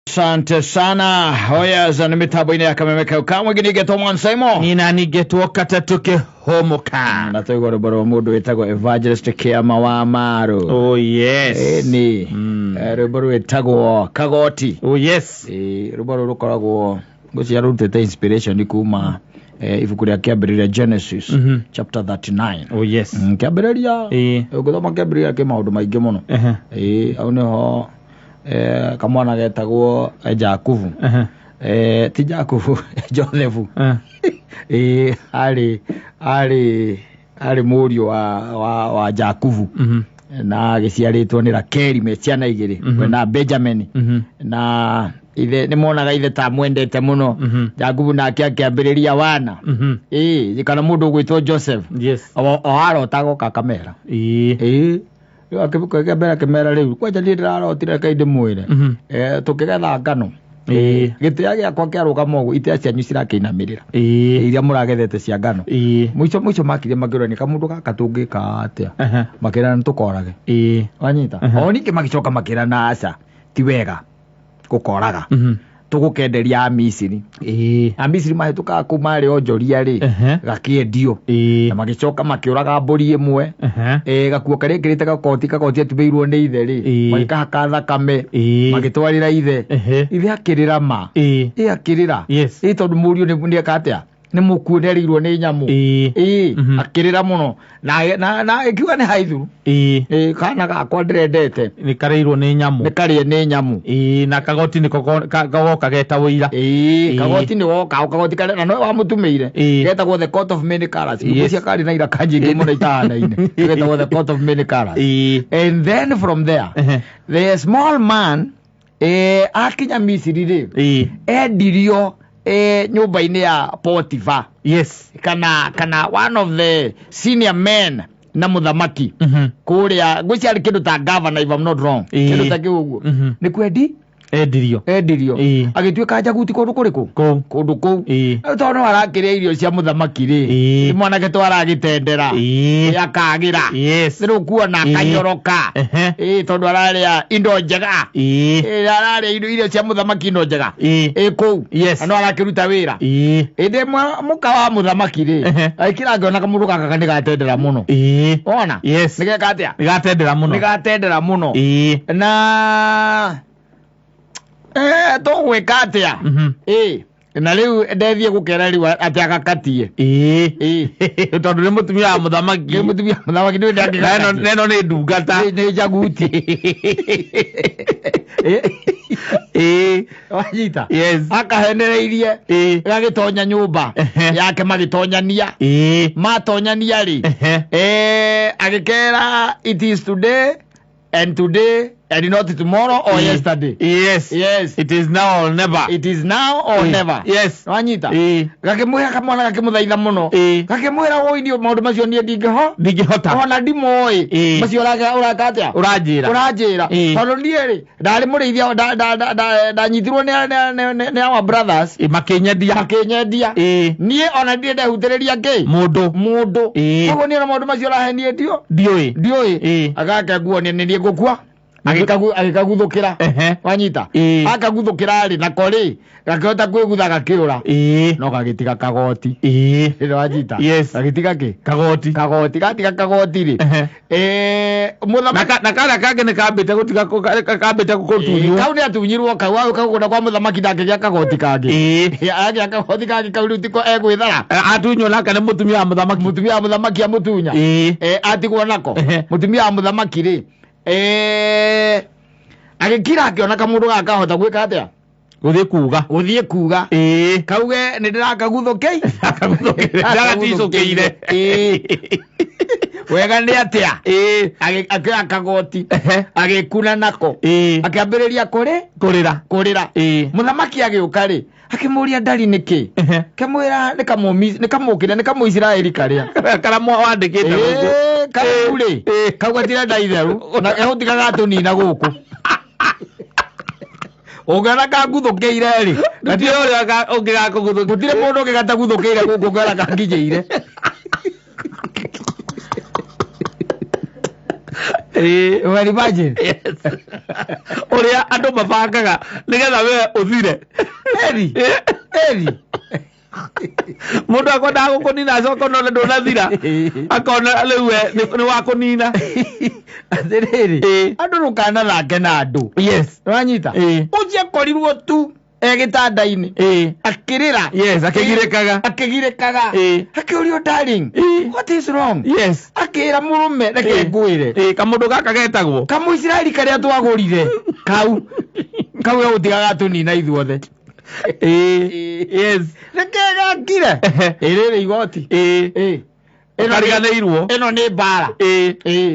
Asante sana. Hoya za nĩ mĩtambo-inĩ ya Kameme kau kamwe nĩgetwo Mwansaimo. Nina nigetwo katatu kihomoka. Na twaigua rwĩmbo rwa mũndũ wĩtagwo Evangelist Kĩama wa Maru. Oh yes. Ĩni. Rwĩmbo rwĩtagwo Kagoti. Oh yes. Rwĩmbo rũrũ rũkoragwo ngwĩciria rũrutĩte inspiration kuma ibuku rĩa kĩambĩrĩria Genesis chapter 39. Oh yes. Kĩambĩrĩria ũngĩthoma kĩambĩrĩria kĩ maũndũ maingĩ mũno. Ĩĩ hau nĩho kamwana getagwo Jakubu. Ti Jakubu, Joseph. Ĩĩ arĩ mũriũ wa Jakubu. Na agĩciarĩtwo nĩ Rakeli me ciana igĩrĩ, we na Benjamin. Na ithe nĩ monaga ithe ta amwendete mũno. Jakubu nake akĩambĩrĩria wana. Ĩĩ kana mũndũ ũgwĩtwo Joseph. Yes. O arotaga oka akamera. Ĩĩ. Ĩĩ rĩu akĩambĩra akĩmera rĩu kwanja niĩ ndĩrarotire reke ndĩmwĩre. Tũkĩgetha ngano. Ĩĩ. Gĩtĩa gĩakwa kĩarũgama ũguo itĩa cianyu cirakĩinamĩrĩra. Ĩĩ. Iria mũragethete cia ngano. Ĩĩ. Mũico mũico makire makĩũrania kamũndũ gaka tũngĩka atĩa. Makĩrana tũkorage. Ĩĩ. Wanyita? O ningĩ magĩcoka makĩrana aca ti wega gũkoraga. Tũgũkenderia Amisiri. Ĩĩ. Amisiri mahĩtũkaga kũu marĩ onjoria rĩ gakĩendio. Ĩĩ. Na magĩcoka makĩũraga mbũri ĩmwe. Gakuo karĩa ekĩrĩte gakoti atumĩirwo nĩ ithe rĩ. Magĩkahaka thakame. Magĩtwarĩra ithe. Ithe akĩrĩra ma. Ĩĩ. Ĩ akĩrĩra. Yes. Ĩ tondũ mũriũ nĩ eka atĩa? Nĩ mũkuũ nĩ arĩirwo nĩ nyamũ. Ĩĩ. Ĩ akĩrĩra mũno. Na ĩkiuga nĩ haithuru. Ĩĩ. Ĩ kana gakwa ndĩrendete. Nĩ karĩirwo nĩ nyamũ. Nĩ karĩe nĩ nyamũ. Ĩĩ na kagoti nĩko gagoka geta ũira. Ĩĩ kagoti nĩ woka kagoti karĩa na nowe wamũtumĩire. Ĩĩ. Getagwo the coat of many colors. Yes. Ngwĩciria karĩ na iraka nyingĩ mũno itahanaine. Getagwo the coat of many colors. Ĩĩ. And then from there, the small man akinya Misiri rĩ. Ĩĩ. Endirio nyũmba-inĩ ya Potiphar. Yes. Kana one of the senior men na mũthamaki. Kũrĩa ngwĩciria arĩ kĩndũ ta governor if I'm not wrong. Ĩĩ. Kĩndũ ta kĩu ũguo. Nĩ kwendi? Endirio. Endirio. Ĩĩ. Agĩtuĩka njaguti kũndũ kũrĩkũ? Kũu. Kũndũ kũu. Ĩĩ. Rĩu tondũ no arakĩrĩa irio cia mũthamaki rĩ. Ĩĩ. Nĩ mwanake to aragĩtendera. Ĩĩ. Ĩ akagĩra. Yes. Nĩ rĩu kuona Ĩĩ. akanyoroka. Ĩĩ tondũ ararĩa indo njega. Ĩĩ. Ĩ ararĩa indo irio cia mũthamaki indo njega. Ĩĩ. Ĩ kũu. Yes. Na no arakĩruta wĩra. Ĩĩ. Ĩndĩ mũka wa mũthamaki rĩ. Agĩkĩra ngĩona kamũndũ gaka nĩ gatendera mũno. Ĩĩ. Wona? Yes. Nĩ geka atĩa? Nĩ gatendera mũno. Nĩ gatendera mũno. Ĩĩ. Na tũgwĩka atĩa? Ĩĩ. Na rĩu ndethiĩ gũkera rĩu atĩ agakatie. Ĩĩ. Ĩĩ. Tondũ nĩ mũtumia wa mũthamaki. Nĩ mũtumia wa mũthamaki nĩ ndangĩgakatie. Na ĩno nĩ ndungata. Nĩ njaguti. Ĩĩ. Wanyita? Yes. Akahenereirie. Ĩĩ. Gagĩtonya nyũmba yake magĩtonyania. Ĩĩ. Matonyania rĩ. Agĩkera it is today and today and not tomorrow or yesterday. Yes. Yes. It is now or never. It is now or never. Yes. Wanyita? Ĩĩ. Gakĩmwĩra kamwana gakĩmũthaitha mũno. Ĩĩ. Gakĩmwĩra woi niĩ maũndũ macio niĩ ndingĩho. Ndingĩhota. Ona ndimoĩ. Ĩĩ. Macio ũraka atĩa? Ũranjĩra. Ũranjĩra. Ĩĩ. Tondũ niĩ rĩ ndarĩ mũrĩithia ndanyitirwo nĩ our brothers. Ĩĩ, makĩnyendia. Makĩnyendia. Ĩĩ. Niĩ ona ndirĩ ndehutĩrĩria kĩ? Mũndũ. Mũndũ. Ĩĩ. Koguo niĩ ona maũndũ macio ũrahenietio? Ndiũĩ. Ndiũĩ. Ĩĩ. Agake nguonia nĩ niĩ ngũkua. Agĩkaguthũkĩra. Wanyita? Akaguthũkĩra rĩ nako rĩ gakĩhota kwĩgutha gakĩũra. Ĩĩ. No gagĩtiga kagoti. Ĩĩ. Ĩno wanyita? Yes. Gagĩtiga kĩ? Kagoti. Kagoti. Gatiga kagoti rĩ. Mũthamaki Na karĩa kangĩ nĩ kambĩte gũtiga kambĩte gũtunywo. Kau nĩ atunyirwo kau agĩũka gũkũ kwa mũthamaki ndangĩgĩa kagoti kangĩ. Ĩĩ. Agĩa kagoti kangĩ kau rĩu tiko egwĩthara. Atunywo nake nĩ mũtumia wa mũthamaki. Mũtumia wa mũthamaki amũtunya. Ĩĩ. Atigwo nako. Mũtumia wa mũthamaki rĩ. Agĩkira akĩona kamũndũ gaka kahota gwĩka atĩa? Gũthiĩ kuga. Gũthiĩ kuga. Ĩĩ. Kauge nĩ ndĩrakaguthũkĩire. Ndagaticũkĩire. Ĩĩ. Wega nĩ atĩa? Ĩĩ. Akĩoya kagoti. Agĩkuna nako. Ĩĩ. Akĩambĩrĩria kũrĩ? Kũrĩra. Kũrĩra. Ĩĩ. Mũthamaki agĩũka rĩ, akĩmũria ndari nĩkĩ? Kĩmwĩra nĩ kamũkĩrĩa nĩ kamũisiraeli karĩa. Karĩa wandĩkĩte gũkũ. Ĩĩ, kau rĩ, kau gatirenda itheru na gehũtiga gatũnina gũkũ. Ũngĩona kanguthũkĩire rĩ, Gũtirĩ ũrĩa ũngĩgakũguthũkĩire. Gũtirĩ mũndũ ũngĩ gataguthũkĩire gũkũ ũngĩona kanginyĩire. Well, imagine. Yes. Ũrĩa andũ mabangaga nĩgetha we ũthire. Eri. Eri. Mũndũ akwendaga gũkũnina acoka onone ndũnathira. Akona rĩu we nĩ wakũnina. Atĩrĩrĩ. Andũ ndũkanathake na andũ. Yes. Nĩwanyita? Ũcio akorirwo tu e gĩtanda-inĩ. Akĩrĩra. Yes, akĩgirĩkaga. Akĩgirĩkaga. Akĩũrio darling. What is wrong? Yes. Akĩra mũrũme reke ngwĩre. Kamũndũ gaka getagwo. Kamũisiraeli karĩa twagũrire. Kau. Kau gegũtiga gatũnina ithuothe. Yes. Reke gakire. Ĩrĩrĩ igoti. Kariganĩirwo. Ĩno nĩ mbara.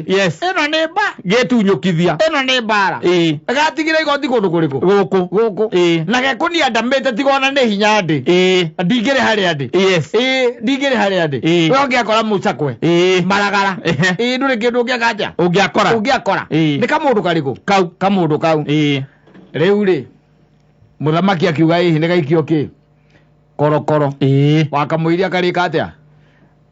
Yes. Ĩno nĩ mba. Gĩtunyũkithia. Ĩno nĩ mbara. Gatigire igoti kũndũ kũrĩkũ? Gũkũ. Gũkũ. Na gekũnia ndamĩte tiga ona nĩ hinya ndĩ. Ndingĩrĩ harĩa ndĩ. Yes. Ndingĩrĩ harĩa ndĩ. We ũngĩakora mũcakwe. Maragara. Ndũrĩ kĩndũ ũngĩaka atĩa? Ũngĩakora. Ũngĩakora. Nĩ kamũndũ karĩkũ? Kau. Kamũndũ kau. Rĩu rĩ, mũthamaki akiuga ĩhĩ nĩ gaikio kĩ? Korokoro. Wakamũiria karĩka atĩa?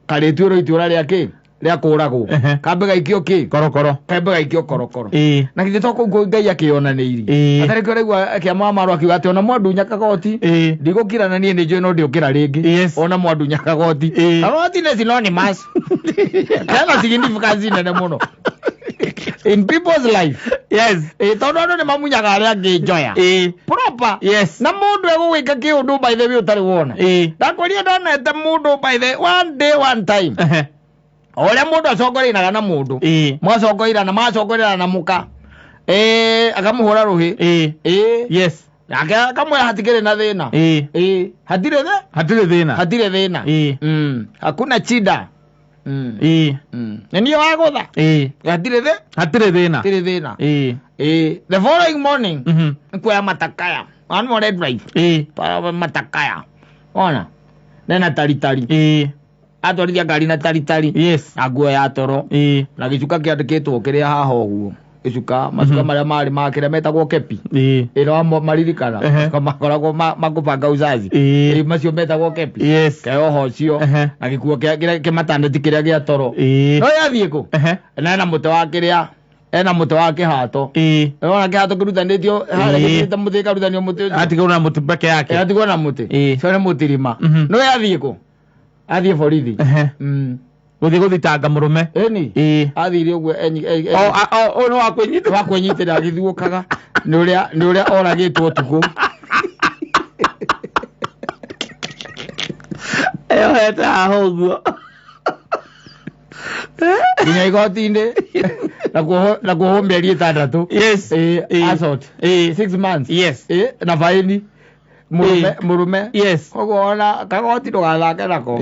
Karĩtuĩrwo itũra rĩa kĩ? Rĩa kũragwo. Kambe gaikio kĩ? Korokoro. Kambe gaikio korokoro. Na githĩ to kũu Ngai akĩonanĩirie. Atarĩ kĩo ũraigua kĩamamaro akiuga atĩ ona mwandunya kagoti. Ndigũkira na niĩ nĩ njũĩ no ndĩũkĩra rĩngĩ. Ona mwandunya kagoti. Kagoti nĩ synonymous. Kena significance nene mũno. In people's life. Yes. Tondũ andũ nĩ mamunyaga arĩa angĩ njoya. Proper. Yes. Na mũndũ egũgwĩka kĩũndũ by the way ũtarĩ wona. Ndakwĩrire ndonete mũndũ by the one day one time. O ũrĩa mũndũ acongoreinaga na mũndũ. Mwacongoirana macongoreirana na mũka. Akamũhũra rũhĩ. Yes. Nake akamwĩra hatikĩrĩ na thĩna. Hatirĩ thĩ? Hatirĩ thĩna. Hatirĩ thĩna. Hakuna chida. Nĩ niĩ wagũtha. Hatirĩ thĩ? Hatirĩ thĩna. Hatirĩ thĩna. The following morning, nĩkuoya matakaya. One more drive. Matakaya. Ona. Nena taritari. Atwarithia ngari na taritari. Yes. Na nguo ya toro. Na gĩcuka kĩandĩkĩtwo kĩrĩa haha ũguo. Gĩcuka, macuka marĩa marĩ ma kĩrĩa metagwo kepi. Ĩno maririkana. Macuka makoragwo makũbanga uzazi. Macio metagwo kepi. Yes. Keoho ũcio. Na gĩkuo kĩa kĩmataneti kĩrĩa gĩa toro. No yathiĩ kũ? Na ena mũtĩ wa kĩrĩa. Ena mũtĩ wa kĩhato. Ona kĩhato kĩrutanĩtio harĩa gĩthiĩte mũtĩ ĩkarutanio mũtĩ ũcio. Atigwo na mũtĩ peke yake. Atigwo na mũtĩ. Ũcio nĩ mũtirima. No yathiĩ kũ? Athiĩ borithi. Gũthiĩ gũthitanga mũrũme. Ĩni. Athire ũguo O nĩ wa kwĩnyitĩrĩra. Wa kwĩnyitĩrĩra agĩthiũkaga. Nĩ ũrĩa oragĩtwo ũtukũ. Eyohete haha ũguo. Nginya igoti-inĩ. Na kuohwo mĩeri 6. Yes. Assault. 6 months. Yes. Na faini. Mũrũme. Yes. Koguo ona kagoti ndũgathake nako.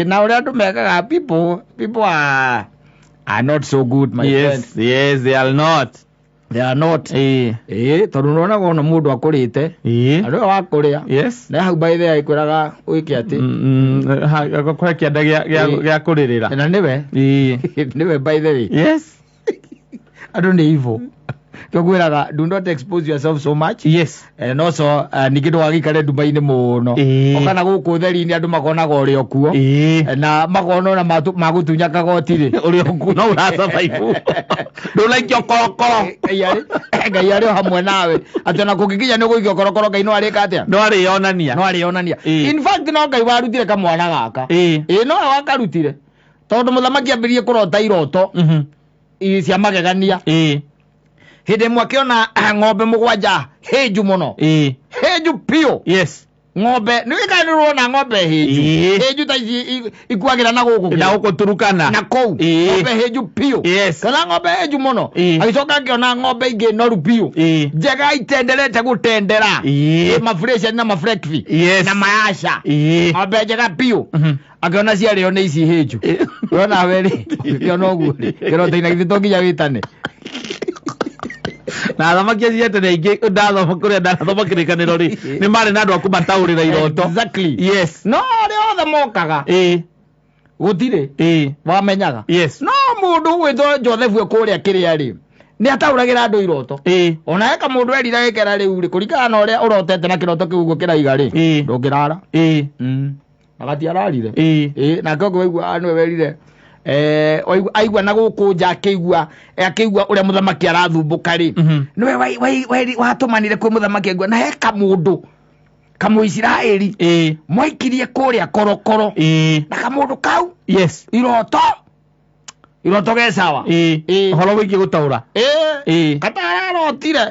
Na ũrĩa andũ mekaga people are not so good, my friend. Yes, they are not. They are not. Tondũ nĩwonaga ona mũndũ akũrĩte. Andũ aya wakũrĩa. Yes. Na hau by the way akwĩraga wĩke atĩ. Kũhe kĩanda gĩa kũrĩrĩra. Na nĩwe. Nĩwe by the way. Yes. Andũ nĩ evil. Kĩo do not expose yourself so much. Yes. And also ningĩ ndũgagĩikare nduma-inĩ mũno. Okana gũkũ ũtheri-inĩ andũ makonaga ũrĩ o kuo. Na makona ona magũtunya kagoti rĩ. Ũrĩ o kuo no ũrasurvive. Ndũnaikio korokoro. Ngai arĩ o hamwe nawe. Atĩ ona kũngĩkinya nĩ ũgũikio korokoro Ngai no arĩka atĩa? No arĩonania. No arĩonania. In fact no Ngai warutire kamwana gaka. No we wakarutire. Tondũ mũthamaki ambĩrĩrie kũrota iroto. Cia magegania. Hĩndĩ ĩmwe akĩona ng'ombe 7 hĩnju mũno. Hĩnju biũ. Yes. Ng'ombe nĩ wĩkaga nĩ ũrona ng'ombe hĩnju. Hĩnju ta ici ikuagĩra na gũkũ. Na gũkũ Turukana. Na kũu. Ng'ombe hĩnju biũ. Yes. Kana ng'ombe hĩnju mũno. Agĩcoka akĩona ng'ombe ingĩ noru biũ. Njega itenderete gũtendera. Mafresh na mafrekfi. Yes. Na mayasha. Ng'ombe njega biũ. Akĩona ciarĩo nĩ ici hĩnju. Wona we rĩ, ũkĩona ũguo rĩ, kĩroto-inĩ githĩ to nginya wĩtane. Na athamaki acio tene aingĩ ndathoma kũrĩa ndathoma kĩrĩkanĩro rĩ, nĩ marĩ na andũ a kũmataũrĩra iroto. Exactly. Yes. No arĩa othe mokaga. Gũtirĩ. Wamenyaga. Yes. No mũndũ ũgwĩtwo Joseph kũrĩa kĩrĩa rĩ, nĩ ataũragĩra andũ iroto. Ona eka mũndũ erira gĩkera rĩu rĩ, kũringana na ũrĩa ũrotete na kĩroto kĩu ũguo kĩraiga rĩ, ndũngĩrara. Agati ararire. Nake ũngĩ waigua nĩwe werire Aigua na gũkũ nja akĩigua ũrĩa mũthamaki arathumbũka rĩ, nĩwe watũmanire kwĩ mũthamaki aigua na he kamũndũ kamũisiraeli mwaikirie kũrĩa korokoro na kamũndũ kau yes iroto ge sawa ũhoro wĩgiĩ gũtaũra katararotire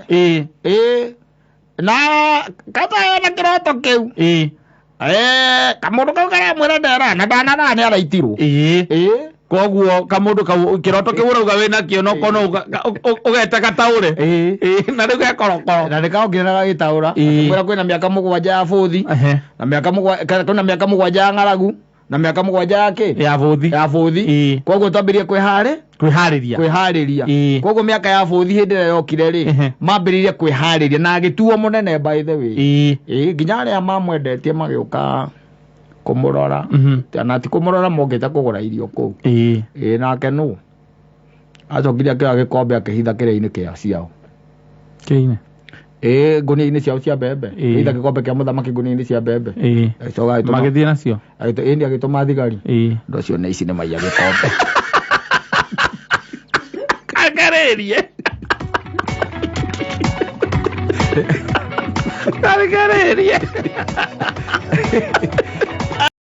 na katayona kĩroto kĩu kamũndũ kau karamwĩra ndera na ndanarara nĩ araitirwo. Koguo kamũndũ kau kĩroto kĩu ũrauga wĩna kĩo no kono ũgete gataũre na rĩu gekorokoro na nĩkaokire na gagĩtaũra akĩmwĩra kwĩna mĩaka 7 ya bũthi na mĩaka 7 kwĩna mĩaka 7 ya ng'aragu na mĩaka 7 ya kĩ ya bũthi. Koguo twambĩrĩrie kwĩharĩria. Koguo mĩaka ya bũthi hĩndĩ ĩrĩa yokire rĩ, mambĩrĩrie kwĩharĩria na agĩtuo mũnene by the way. Nginya arĩa mamwendetie magĩũka kũmũrora na ti kũmũrora mokĩte kũgũra irio kũu. Nake nũ acokire akĩoya gĩkombe akĩhitha kĩrĩa-inĩ kĩa ciao kĩrĩa-inĩ ngũnia-inĩ ciao cia mbembe, akĩhitha gĩkombe kĩa mũthamaki ngũnia-inĩ cia mbembe. Magĩthiĩ nacio ĩni agĩtũma thigari andũ acio nĩ ici nĩ maiya gĩkombe. Kakarĩrie kakarĩrie.